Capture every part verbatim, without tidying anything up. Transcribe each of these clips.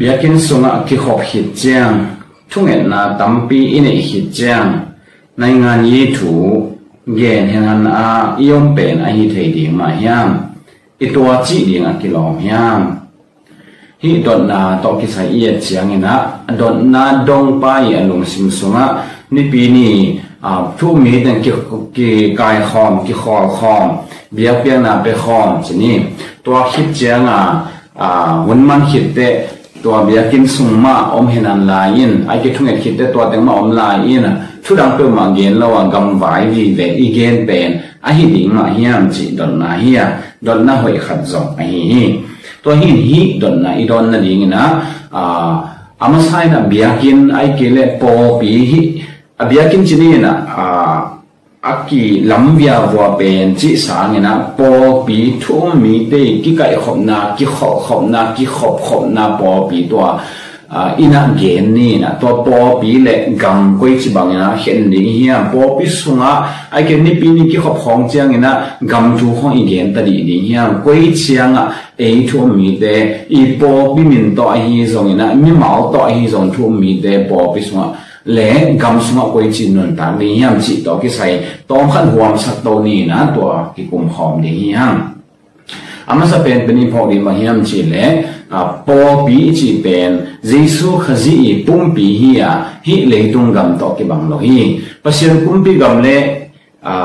Biakinn sungah kikhop khit ciang, thungetna tampi i neih khit ciang, naingan yi thu gen henhan a i om pen ahi thei ding mah hiam? I tua cih ding a kilawm hiam? Hih dotna tawh kisai i et ciangin ah, a dotna dongpa i a lungsim sungah nipi ni, a, thu-um mite teng ki, kikaikhawm, kikhawlkhawm, biakpiakna pekhawm ci ni. Tua khit cianga, a, hun man khitteh tua biakinn sung mah om henan lai-in, a i kithunget khitteh tua teng mah om lai-in, a, thudang peuhmah gen lo a gamvai vive i gen pen ahi ding mah hiam cih dotna hi a, dotna hoih khat zong ahi hi. Tua hi in hih dotna i dawn nadingin ah, a, a masa in ah biakinn ahih kei leh pawlpi hi, a biakinn ci ni in ah, a, a kilam viavua pen cih sangin ah pawlpi thu-um mite kikaihkhopna, kikholhkhopna, kikhopkhopna pawlpi tua, a, i na gen ni in ah, tua pawlpi le gam koici bangin ah khen ding hiam? Pawlpi sungah ahih kei leh nipi ni kikhop khawng ciangin ah gam thu khawng i gen ta dih ding hiam? Koi ciangah ei thu-um mite, i pawlpi min tawh ahi zongin ah, mimal tawh ahi zong thu-um mite pawlpi sungah le gam sungah koici nuntak ding hiam cih tawh kisai tawmkhat huamsak to ni in ah tua kikumkhawm ding hi hang. A masa penpen i phawk ding bang hiam cih leh, a, pawlpi i cih pen Jesu Khazih i pumpi hi a, hih leitung gam tawh kibang lo hi. Pasian pumpi gam le, a,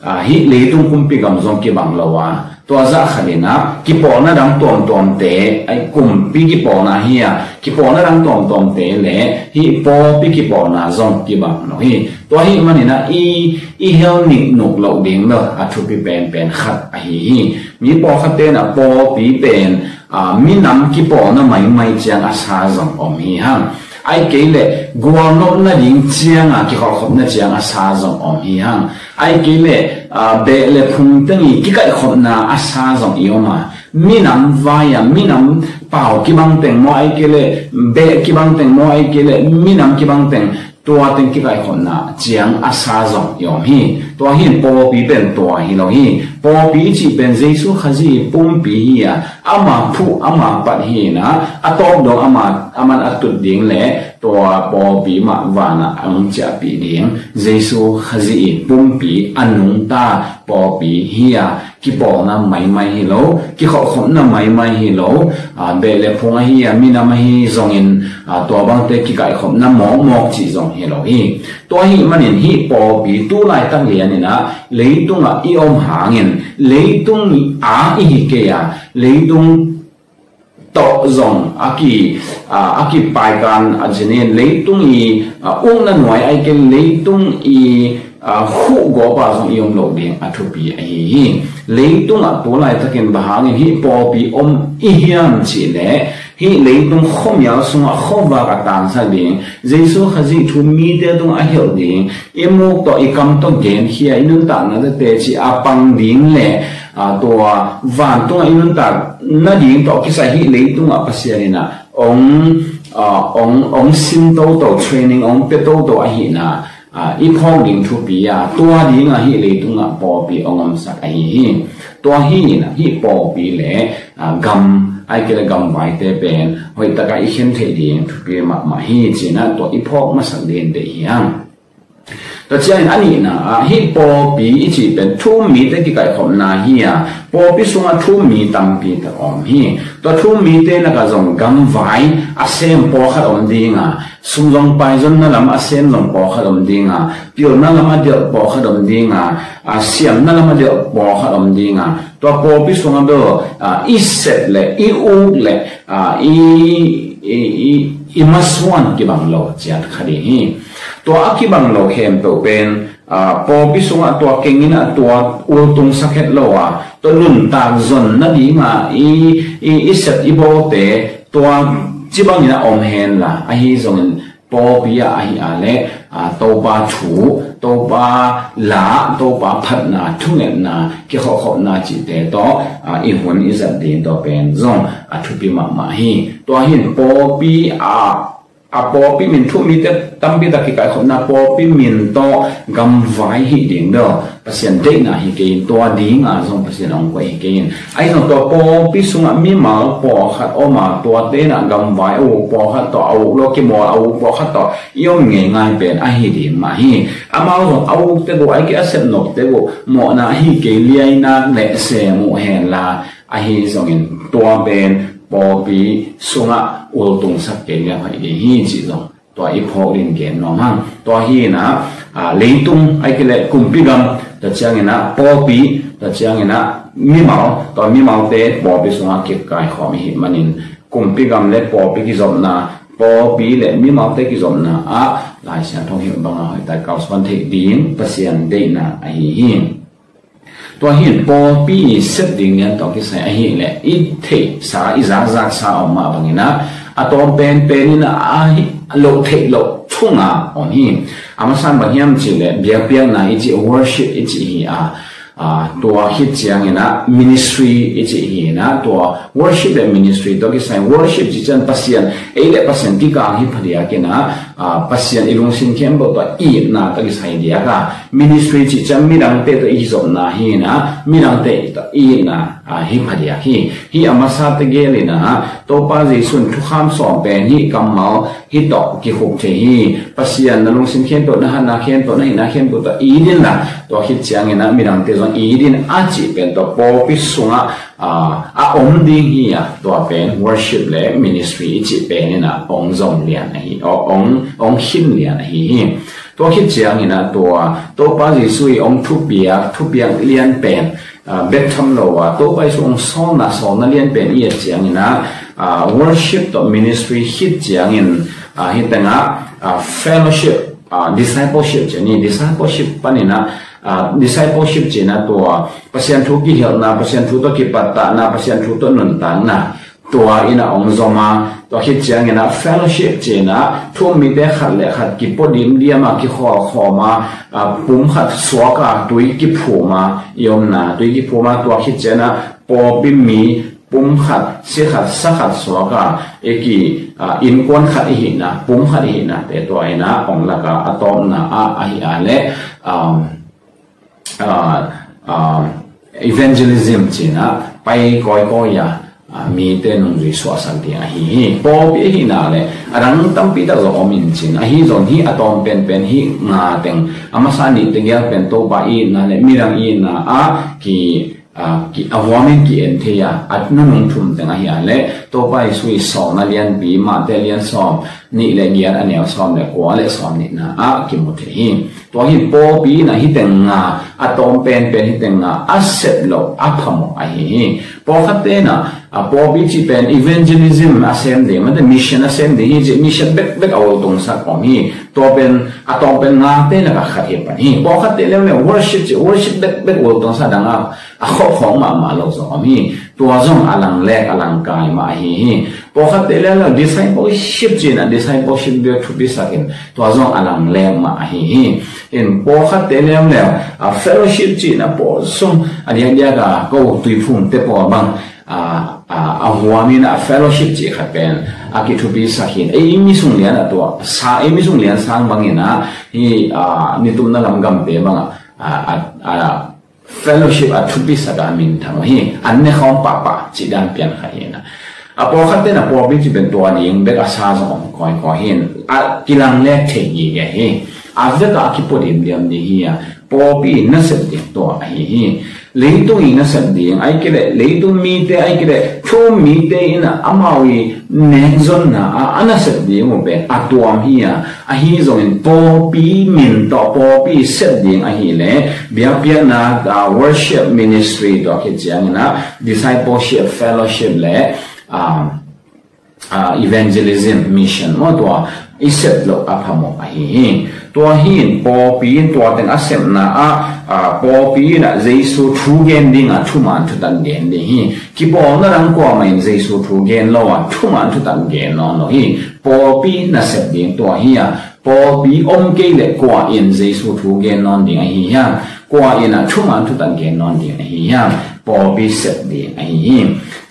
a, hih leitung pumpi gam zong kibang lo a, tua zah khat in ah kipawlna dang tuamtuamte, a, kumpi kipawlna hi a, kipawlna dang tuamtuamte le hih pawlpi kipawlna zong kibang lo hi. Tua ahih manin ah i, i hel niknuk loh ding bel a thupi penpen khat ahi hi. Mi pawlkhatte in ah pawlpi pen, a, minam kipawlna maimai ciang a sa zong om hi hang. Ahih kei leh gualnop nading cianga kikholhkhopna ciang a sa zong om hi hang. Ahih kei leh, a, beh le phung teng i kikaihkhopna a sa zong i om a, minam vai a, minam pau kibang teng maw, ahih kei leh beh kibang teng maw, ahih kei leh minam kibang teng, tua teng kikaihkhopna ciang a sa zong i om hi. Tua hi in pawlpi pen tua hi lo hi. Pawlpi i cih pen Jesu Khazih i pumpi hi a, ama phuh, ama pat hi in ah, a tawp dong ama, aman a tut ding le tua pawlpi mah vanah a hong ciahpih ding Jesu Khazih i pumpi a nungta pawlpi hi a, kipawlna maimai hi lo, kikholhkhopna maimai hi lo, a, beh le phung ahi a, minam ahi zongin, a, tua bangte kikaihkhopna mawkmawk cih zong hi lo hi. Tua ahih manin hih pawlpi tu laitak lianin ah leitungah i om hangin, leitung a i hi kei a, leitung tawh zong a ki, a, a kipaikan a cinin leitung i, a, ukna nuai ahih kei leh leitung i, a, khuhgawp a zong i om loh ding a thupi ahi hi. Leitungah tu laitakin bang hangin hih pawlpi om i hiam cih leh, hih leitung khuamial sungah khuavak a tangsak ding, Jesu Khazih thu mite tungah a hilh ding, i muk tawh i kam tawh genkhia i nuntakna tete cih a pang ding le, a, tua vantungah i nuntak nading tawh kisai hih leitungah Pasian in ah ong, a, ong, ong sin toto, training ong pia toto ahihna, a, i phawk ding thupi a, tua dingah hih leitungah pawlpi ong omsak ahi hi. Tua hi in ah hih pawlpi le, a, gam, ahih kei leh gamvaite pen hoihtakah i khen theih ding thupi mahmah hi ci-in ah tua i phawk masak ding deih hi hang. Tua ciangin a nihna ah, hih pawlpi i cih pen thu-um mite kikaihkhopna hi a, pawlpi sungah thu-um mi tampi tak om hi. Tua thu-um mite lakah zong gamvai a sem pawlkhat om ding a, sum zong paizonna lam a sem zong pawlkhat om ding a, pilna lam a delh pawlkhat om ding a, a siamna lam a delh pawlkhat om ding a, tua pawlpi sungah bel, a, i sep le i uk le, a, i, i, i, i masuan kibang lo ciat kha ding hi. Tua a kibang lo khempeuh pen, a, pawlpi sungah tua kengin ah tua ultungsak het lo a, tua nuntak zon nadingah i, i, i sep i bawlte tua ci bangin ah om henla, ahi zongin pawlpi ah ahi a leh, a, Topa thu, Topa la, Topa phatna, thungetna, kikholhkhopna cihte tawh, a, i hun i zat ding tua pen zong a thupi mahmah hi. Tua hi in pawlpi ah a pawlpi min thu mite tampi tak kikaikhopna pawlpi min tawh gamvai hih ding bel Pasian deihna hi kei in, tua dinga zong Pasian hong koih hi kei in. Ahi zong tua pawlpi sungah mimal pawlkhat om a, tuate in ah gamvai a uk pawlkhat tawh, a uk lo kimawl a uk pawlkhat tawh i om ngeingai pen ahi ding mah hi. Amau zong a uk tek uh, a uk a sep nop tek uh mawhna ahi kei liainak le sem uh henla, ahi zongin tua pen pawlpi sungah ultungsak kei liang hoih ding hi cih zong tua i phawk ding gen nuam hang. Tua hi in ah, a, leitung, ahih kei leh kumpi gam, tua ciangin ah pawlpi, tua ciangin ah mimal, tua mimalte pawlpi sungah kikaikhawm i hih manin kumpi gam le pawlpi kizopna, pawlpi le mimalte kizopna ah Lai Siangtho hilh banga hoihtak kalsuan theih ding Pasian deihna ahi hi. Tua hi in pawlpi i sep ding lian tawh kisai ahih leh i theihsa, i zakzaksa om mah bangin ah, a tawm penpen in ah a hi loh theih loh thu nga om hi. A masa in bang hiam cih leh biakpiakna i cih, worship i cih hi a, a, tua khit ciangin ah ministry i cih hi in ah, tua worship le ministry tawh kisai, worship cih ciang Pasian, ei le Pasian kikal hi phadiak in ah, a, Pasian i lungsim khempeuh tawh itna tawh kisai diak a, ministry cih ciang midangte tawh i kizopna hi in ah, midangte tawh itna, a, hi phadiak hi. Hi a masa tegel in ah, Topa Jesu in thukham sawm pen hih kammal hih tawh kikhup thei hi. Pasian na lungsim khempeuh, na hatna khempeuh, na hihna khempeuh tawh it inla, tua khit ciangin ah midangte zong it in a cih pen tua pawlpi sungah, a, a om ding hi a, tua pen worship le ministry i cih pen in ah ong zom lian ahi, ong, ong khin lian ahi hi. Tua khit ciangin ah tua Topa Jesu i ong thupiak, thupiak lian pen, a, bek tham lo a, Topa Jesu ong sawlna, sawlna lian pen i et ciangin ah, a, worship tawh ministry khit ciangin, a, hih tengah, a, fellowship, a, discipleship ci ni, discipleship panin ah, a, discipleship cih in ah tua Pasian thu kihilhna, Pasian thu tawh kipatahna, Pasian thu tawh nuntakna, tua in ah ong zom a, tua khit ciangin ah fellowship cih in ah thu-um mite khat le khat kipua dimdiam a, kikhawlkhawm a, a, pum khat suak a, tui kiphum a i omna, tui kiphum a, tua khit ciangin ah pawlpi mi pum khat, si khat, sa khat suak a, i ki, a, innkuan khat i hihna, pum khat i hihnate tua in ah ong lak a, a tawpna ah ahi a leh, um, a, a, evangelism cih in ah pai kawikawi a, a, mite nungzui suahsak ding ahi hi. Pawlpi ahihna le a dang tampi tak zong om in cin, ahi zong hih a tawm penpen hih nga teng, a masa nih tegel pen Topa itna le midang itna ah ki, a, ki, a huamin ki-en thei a, a nunung thum teng ahi a leh Topa Jesu i sawlna lianpi, Mate lian sawm nih le giat, a neu sawm le kua le sawm nihna ah kimu thei hi. Tua hi pawlpi in ah hih teng nga, a tawm penpen hih teng nga a sep loh a phamawh ahi hi. Pawlkhatte in ah, a, pawlpi cih pen evangelism a sem ding, mate mission a sem ding hi cih, mission bekbek a ultungsak om hi. Tua pen a tawm pen ngate lakah khat hi pan hi. Pawlkhatte leuleu worship cih, worship bekbek ultungsak, dang a, a khawk khawng mahmah lo zong om hi. Tua zong a langlek a langkai mah ahi hi. Pawlkhatte leuleu discipleship cih in ah discipleship bek thupisak in, tua zong a langlek mah ahi hi. In pawlkhatte leuleu, a, fellowship cih in ah pawl sung a diakdiak a ko tuiphumte pawl bang, a, a, a huamin ah fellowship cih khat pen a kithupisak hi. Ei mi sung lian a tua sa, ei mi sung lian sang bangin ah hih, a, nitumna lam gamte bang ah, a, a, a, fellowship a thupisak a minthang uh hi. An ne khawm pahpah cih dan pian khat hi in ah, a pawlkhatte in ah pawlpi cih pen tua ding bek a sa zong om kawikawi hi in, a kilanglek thei gige hi. A vek a kipua dimdiam ding hi a, pawlpi nasep ding tua ahi hi. Leitung i nasep ding, ahih kei leh leitung mite, ahih kei leh thu-um mite in ah amau i nekzonna a, a nasep ding uh pen a tuam hi a, ahi zongin pawlpi min tawh pawlpi sep ding ahih leh biakpiakna, a, worship ministry, tua khit ciangin ah discipleship, fellowship le, a, a, evangelism, mission maw, tua i sep loh a phamawh ahi hi. Tua hi in pawlpi in tua teng a sepna ah, a, pawlpi in ah Jesu thu gen ding a, thuman thutak gen ding hi. Kipawlna dang kuamah in Jesu thu gen lo a, thuman thutak gen nawn lo hi. Pawlpi nasep ding tua hi a, pawlpi om kei leh kua in Jesu thu gen nawn ding ahi hiam? kua in ah thuman thutak gen nawn ding ahi hiam? Pawlpi sep ding ahi hi.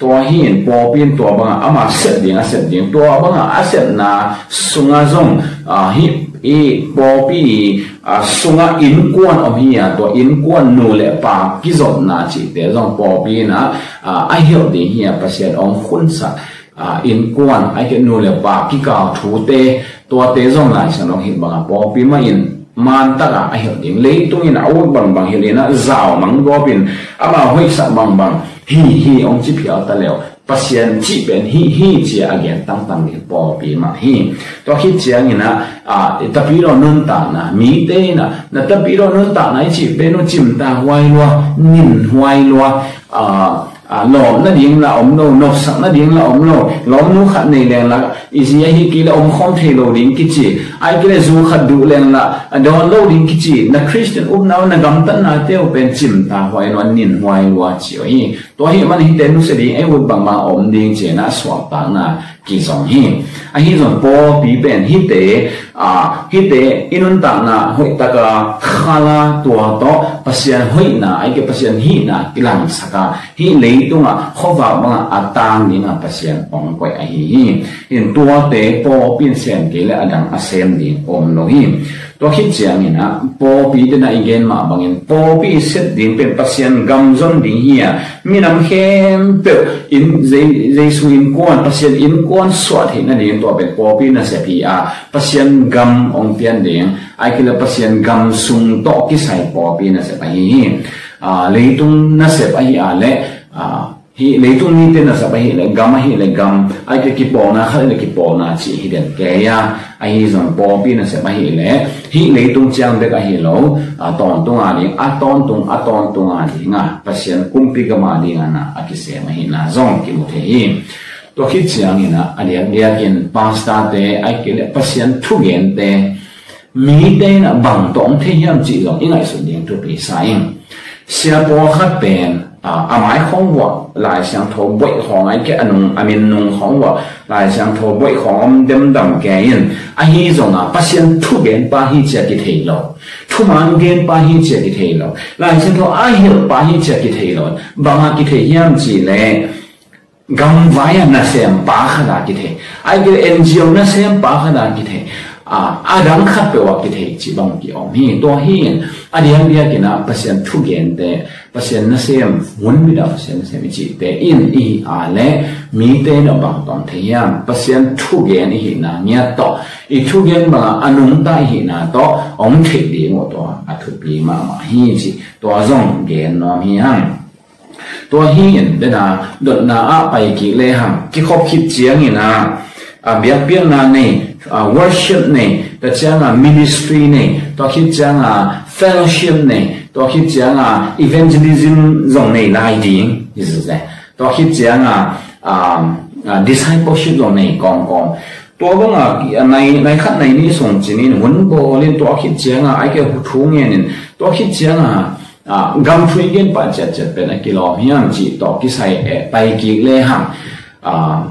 Tua hi in pawlpi in tua bangah ama sep ding a sep ding, tua bangah a sepna sungah zong, ah, hih i pawlpi i, ah, sungah innkuan om hi a, tua innkuan nu le pa kizopna cihte zong pawlpi in ah, ah, a hilh ding hi a, Pasian hong khunsak, ah, innkuan, ahih kei leh nu le pa kikal thute, tuate zong Lai Siangtho hong hilh bangah pawlpi mah in mantak a a hilh ding, leitung in a ut bangbang hilh in ah zau mang gawp in ama hoihsak bangbang hi hi hong ci phial ta leh Pasian cih pen hi hi ci a a gen tangtang ding pawlpi mah hi. Tua khit ciangin ah, ah, tapidaw nuntakna, mite in ah na tapidaw nuntakna i cih pen uh cimta huai lua, nin huai lua, ah, ah, lawm nading la om lo, nopsak nading la om lo, lawmnu khat nei leng la i zi ahi kei leh omkhawm thei lo ding kici, ahih kei leh zu khat duh leng la a dawn lo ding kici, na Khristian upna uh, na gamtatnate uh pen cimta huai lua, nin huai lua ci uh hi. Tua ahih man hihte nusia ding, ei ut bangbang om ding ci-in ah suahtakna kizong hi. Ahi zong pawlpi pen hihte, ah, hihte i nuntakna hoihtak a khal a, tua tawh Pasian hoihna, ahih kei leh Pasian hihna kilangsak a, hih leitungah khuavak bangah a tang dingah Pasian hong koih ahi hi. Hi in tuate pawlpi in sem kei leh a dang a sem ding om lo hi. Tua khit ciangin ah pawlpi te in ah i gen mah bangin pawlpi i sep ding pen Pasian gam zon ding hi a, minam khempeuh in Je-, Jesu innkuan, Pasian innkuan suah theih nading tua pen pawlpi nasep hi a, Pasian gam hong pian ding, ahih kei leh Pasian gam sung tawh kisai pawlpi nasep ahi hi. Ah, leitung nasep ahi a leh, ah, hih leitung mite nasep ahih leh gam, ahih leh gam, ahih kei leh kipawlna khat ahih leh kipawlna cih hi den kei a, ahi zong pawlpi nasep ahih leh hih leitung ciang bek ahi lo, a, tawntung a ding, a tawntung, a tawntung a ding a, Pasian kumpi gam a ding a na a kisem ahihna zong kimu thei hi. Tua khit ciangin ah a diakdiakin pastor-te, ahih kei leh Pasian thugente, mite in ah bang tawh hong thei hiam cih zong i ngaihsut ding thupi sa ing. Sia pawlkhat pen, a, a mai khawng vuah Lai Siangtho boih khawng, ahih kei leh a nung, a min nung khawng vuah Lai Siangtho boih khawng om demdam kei in, ahi zongah Pasian thugenpa hi ci a kithei lo, thuman genpa hi ci a kithei lo, Lai Siangtho a hilhpa hi ci a kithei lo. Bang a kithei hiam cih leh gamvai a nasempa khat a kithei, ahih kei leh N G O nasempa khat a kithei, a, a dang khatpeuh a kithei cih bang ki-om hi. Tua hi in a diakdiakin ah Pasian thugente, Pasian nasem, hun mit ah Pasian nasem i cihte in i hih a leh mite in ah bang tawh hong thei hiam? Pasian thugen i hihna ngiat tawh, i thugen bangah a nungta i hihna tawh hong theih ding uh tua a thupi mahmah hi cih tua zong gen nuam hi hang. Tua hi in, dena, dotna ah pai kik lehang, kikhop khit ciangin ah, a, biakpiakna nei, a, worship nei, tua ciangah ministry nei, tua khit ciangah fellowship nei, tua khit ciangah evangelism zong nei lai ding, Jesus eh. Tua khit ciangah, um, a, discipleship zong nei kawmkawm. Tua bangah, a, nai, nai khat nai nih sung cinin hun bawl in tua khit ciangah, ahih kei leh thu ngen in, tua khit ciangah, a, gam thu i gen pah ciatciat pen a kilawm hiam cih tawh kisai, eh, pai kik lehang. A,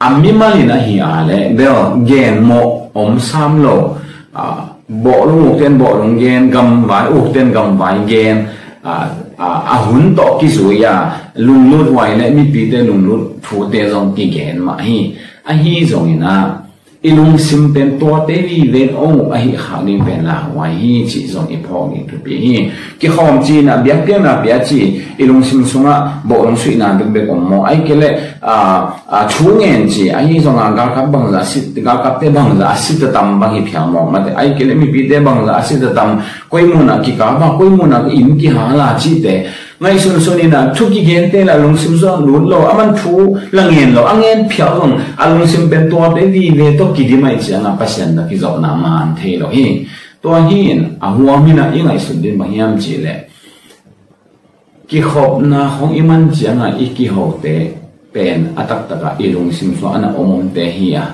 a mimal in ahi a leh bel gen mawh om sam lo. A, bawhlung ukten bawhlung gen, gamvai ukten gamvai gen. A, a, a hun tawh kizui a, lunglut huai leh mipite lunglut thute zong kigen mah hi. Ahi zongin ah, i lungsim pen tuate vive hong uk ahih khak ding pen lauhuai hi cih zong i phawk ding thupi hi. Kikhawm ci-in ah biakpiakna pia ci, i lungsim sungah bawhlung suihna bekbek om maw? Ahih kei leh, a, a, thu ngen ci, ahi zongah galkap bangzah a si, galkapte bangzah a si tatam bang hi phial mawk mate. Ahih kei leh mipite bangzah a si tatam, koi munah kikap a, koi munah inn kihal a cihte. Ngaihsunsun in ah thu kigente lah lungsim sungah lut lo, a man thu lah ngen lo, a ngen phial zong a lungsim pen tuate vive tawh kidim ahih ciangah Pasian tawh kizopna man thei lo hi. Tua hi in a huam in ah i ngaihsut ding bang hiam cih leh, kikhopna khawng i man ciangah i kihote pen a taktakah i lungsim sungah a na om omte hi a.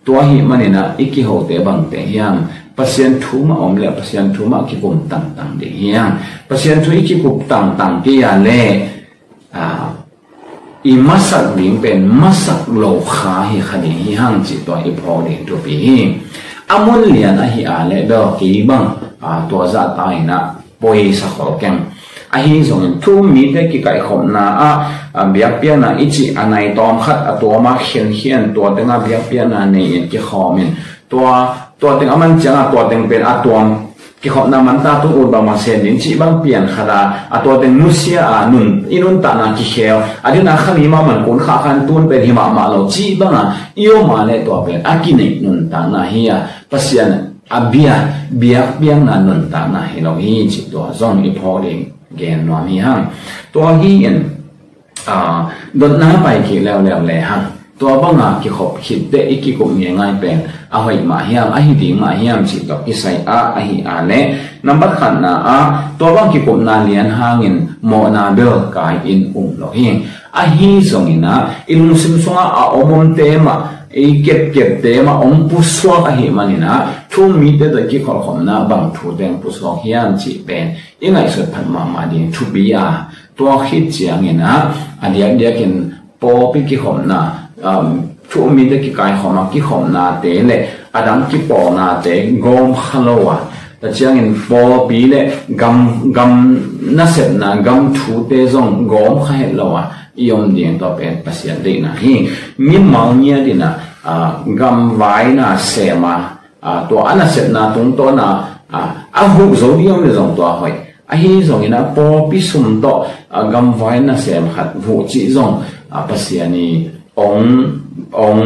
Tua ahih manin ah i kihote bangte hiam? Pasian thu mah om leh Pasian thu mah kikum tangtang ding hi hang. Pasian thu i kikum tangtang kei a leh, a, i masak ding pen masak lo kha hi kha ding hi hang cih tua i phawk ding thupi hi. A mun lian ahi a leh bel kei bang, a, tua zahta in ah poisa khol keng. Ahi zongin thu um mite kikaihkhopna ah, a, biakpiakna i cih a nai tawm khat a tuam a khenkhian tua tengah biakpiakna nei in kikhawm in tua, tua teng a man ciangah tua teng pen a tuam kikhopna manta tung ut bangmah sem ding cih bang pian khat a, a tua teng nusia a nun, i nuntakna kikhel a dina khami mahmah kun khah khan tun pen hi mahmah lo cih banga i om a le tua pen a kineih nuntakna hi a, Pasian a bia biakpiakna nuntakna hi lo hi cih tua zong i phawk ding gen nuam hi hang. Tua hi in, a, dotna pai kik leuleu le hang. Tua banga kikhop khitte i kikup ngeingai pen a hoih mah hiam, ahi ding mah hiam cih tawh kisai a, ahi a le nambat khatna ah tua bang kikupna lian hangin mawhna bel kai in um lo hi. Ahi zongin ah i lungsim sungah a om omte mah, i kepkepte mah hong pusuak ahi manin ah thu um mite tawh i kikholhkhopna bang thute hong pusuak hiam cih pen i ngaihsut phat mahmah ding thupi a, tua khit ciangin ah a diakdiakin pawlpi kikhopna, um, thu um mite kikaikhopna kikhopnate le a dang kipawlnate gawm kha lo a, tua ciangin pawlpi le gam, gam nasepna gam thute zong gawm kha het lo a i om ding tua pen Pasian deihna hi. Mimal ngiat in ah, a, gam vai nasem a, a, tua a nasepna tungtawn a, a, a huh zo ding om le zong tua hoih. Ahi zongin ah pawlpi sum tawh, a, gam vai nasem khat huh cih zong, a, Pasian i ong, ong,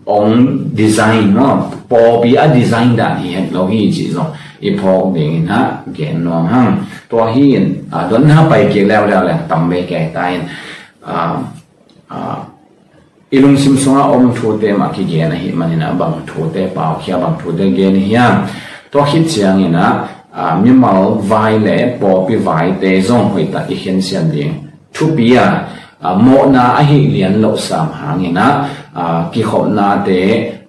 ong design maw, pawlpi a design dan hi het lo hi cih zong i phawk dingin ah gen nuam hang. Tua hi in, a, dotna pai kik leuleu le tam bei kei ta in, a, a, i lungsim sungah om thute mah kigen ahi manin ah bang thute paukhia, bang thute gen hiam. Tua khit ciangin ah, a, mimal vai le pawlpi vaite zong hoihtak i khensiam ding thupi a, a, mawhna ahi lian loh sam hangin ah, a, kikhopnate,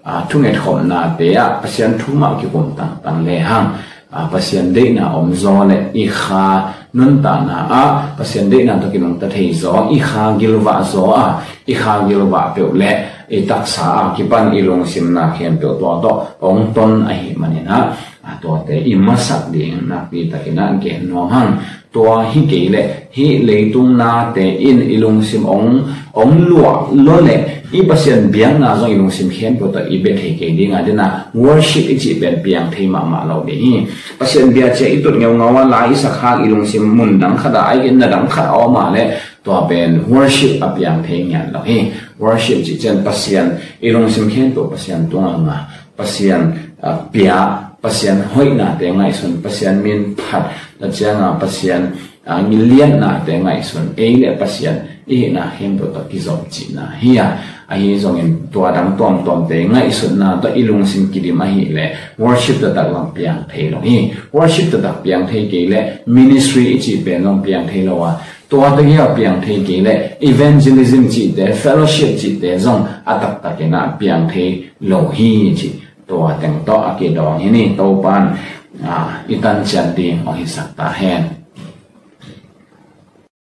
a, thungetkhopnate ah Pasian thu mah kikum tangtang le hang, a, Pasian deihna om zaw le i kha nuntakna ah Pasian deihna tawh kinungta thei zaw, i kha gilvah zaw a, i kha gilvah peuh le i taksa a kipan i lungsimna khempeuh tua tawh hong ton ahi manin ah, a, tuate i masak ding nakpi takin ah gen nuam hang. Tua hi kei le hih leitung nate in i lungsim hong, hong luah lo le i Pasian biakna zong i lungsim khempeuh tawh i bia thei kei ding a, dina worship i cih pen piang thei mahmah lo ding hi. Pasian bia ciang i tut ngeungau a, la i sak hang i lungsim mun dang khat a, ai na dang khat a om a le tua pen worship a piang thei ngiat lo hi. Worship cih ciang Pasian i lungsim khempeuh Pasian tungah nga, Pasian, a, pia, Pasian hoihnate ngaihsun, Pasian min phat, tua ciangin Pasian, a, min liatnate ngaihsun, ei le Pasian i hihna khempeuh tawh kizom cihna hi a. Ahi zongin tua dang tuamtuamte ngaihsutna tawh i lungsim kidim ahih le worship taktak zong piang thei lo hi. Worship taktak piang thei kei le ministry i cih pen zong piang thei lo a, tua tawh a piang thei kei le evangelism cihte, fellowship cihte zong a taktakin ah piang thei lo hi cih tua teng tawh a kidawng hi ni. Topan, a, i tan ciat ding hong hisak ta hen.